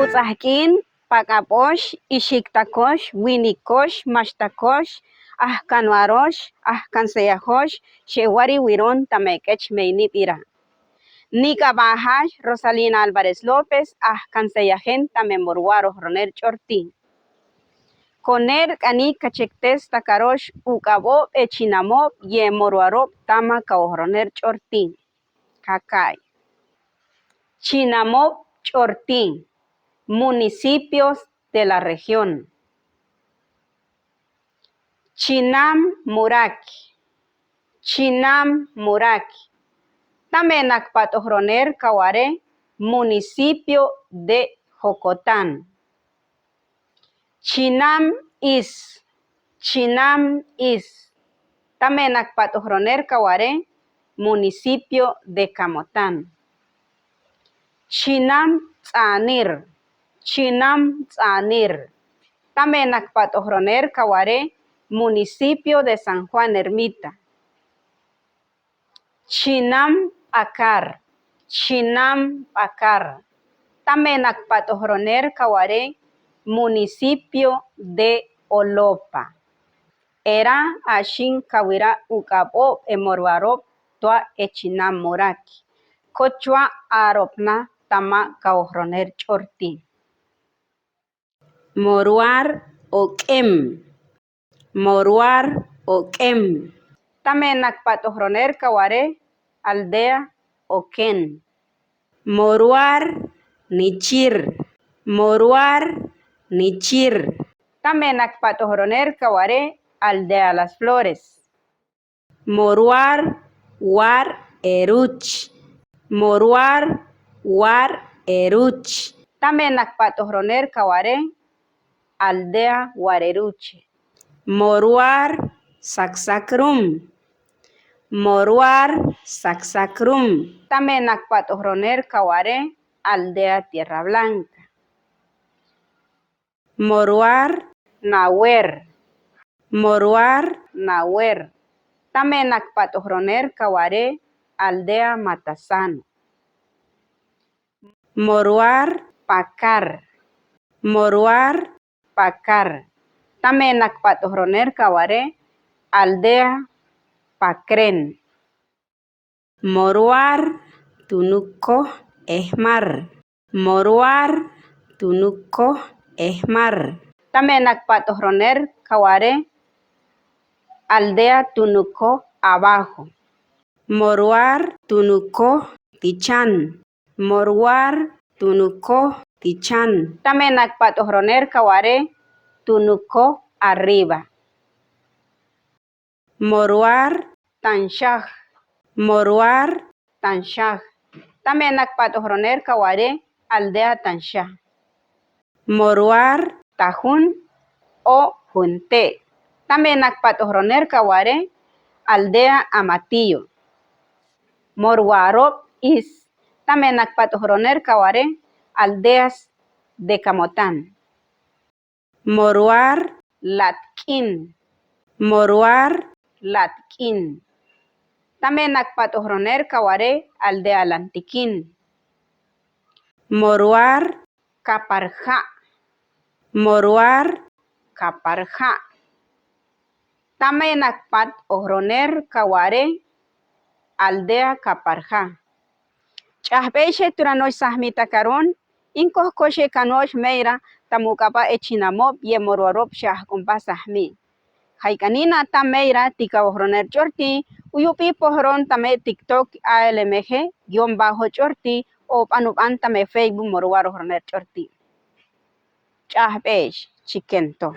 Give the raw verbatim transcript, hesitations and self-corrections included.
Tsajk'in, pak'abosh, ishiktakosh, winikosh, mashtakosh, ajkanwarosh, ajkanseyajosh, xewariwiron ta mek'ech meinibira. Nik'abajash Rosalina Álvarez López, ajkanseyajen ta me Moruarojroner Ch'ortin. Koner k'anik kachektes ta karosh uk'abob e chinamob ye moruarob tama kaojroner ch'ortin. Kakai. Chinamob ch'ortin. Municipios de la región. Chinam Muraki. Chinam Muraki. Tama enak pat'ojroner kaware municipio de Jocotán. Chinam Is. Chinam Is. Tama enak pat'ojroner kaware municipio de Camotán. Chinam Tz'anir. Chinam Tz'anir. Tama enak pat'ojroner kaware municipio de San Juan Ermita. Chinam P'akar. Chinam P'akar. Tama enak pat'ojroner kaware municipio de Olopa. Era ashin kawira uk'abob e moruarob tua e chinam Muraki. Kotchua arobna tama kaojroner ch'ortin. Moruar Ok'em. Moruar Ok'em. Tama enak pat'ojroner kaware aldea Oken. Moruar Nichir. Moruar Nichir. Tama enak pat'ojroner kaware aldea Las Flores. Moruar War Eruch. Moruar War Eruch. Tama enak pat'ojroner kaware aldea Wareruche. Moruar Saksakrum. Moruar Saksakrum. Tama enak pat'ojroner kaware aldea Tierra Blanca. Moruar Nawer. Moruar Nawer. Tama enak pat'ojroner kaware aldea Matasano. Moruar Pakar. Moruar Pakar. Tama enak pat'ojroner kaware aldea Pakren. Moruar Tunuko Ehmar. Moruar Tunuko Ehmar. Tama enak pat'ojroner kaware aldea Tunuko Abajo. Moruar Tunuko Tichan. Moruar Tunuko Tichan. Tama enak pat'ojroner kaware Tunuko Arriba. Moruar Tanshaj. Moruar Tanshaj. Tama enak pat'ojroner kaware aldea Tanshaj. Moruar Tajun o Junte. Tama enak pat'ojroner kaware aldea Amatillo. Moruar Is. Tama enak pat'ojroner kaware aldeas de Camotán. Moruar Latk'in. Moruar Latk'in. Tama enak pat'ojroner kaware aldea Lantikin. Moruar Kaparja. Moruar Kaparja. Tama enak pat'ojroner kaware aldea Kaparja. Ch'ajb'eyshe, turanoosh sahmi takaron, inkohkoshe kanoosh meyra ta muk'ab'a e chinamob ye moruarob xahk'unba sahmi. Jayk'anina ta meyra ti kaojroner ch'orti, uyup'i pohron ta me TikTok A L M G guion bajo ch'orti, o b'anub'an ta me Facebook Moruarojroner ch'orti. Ch'ajb'eyshe, chiken to.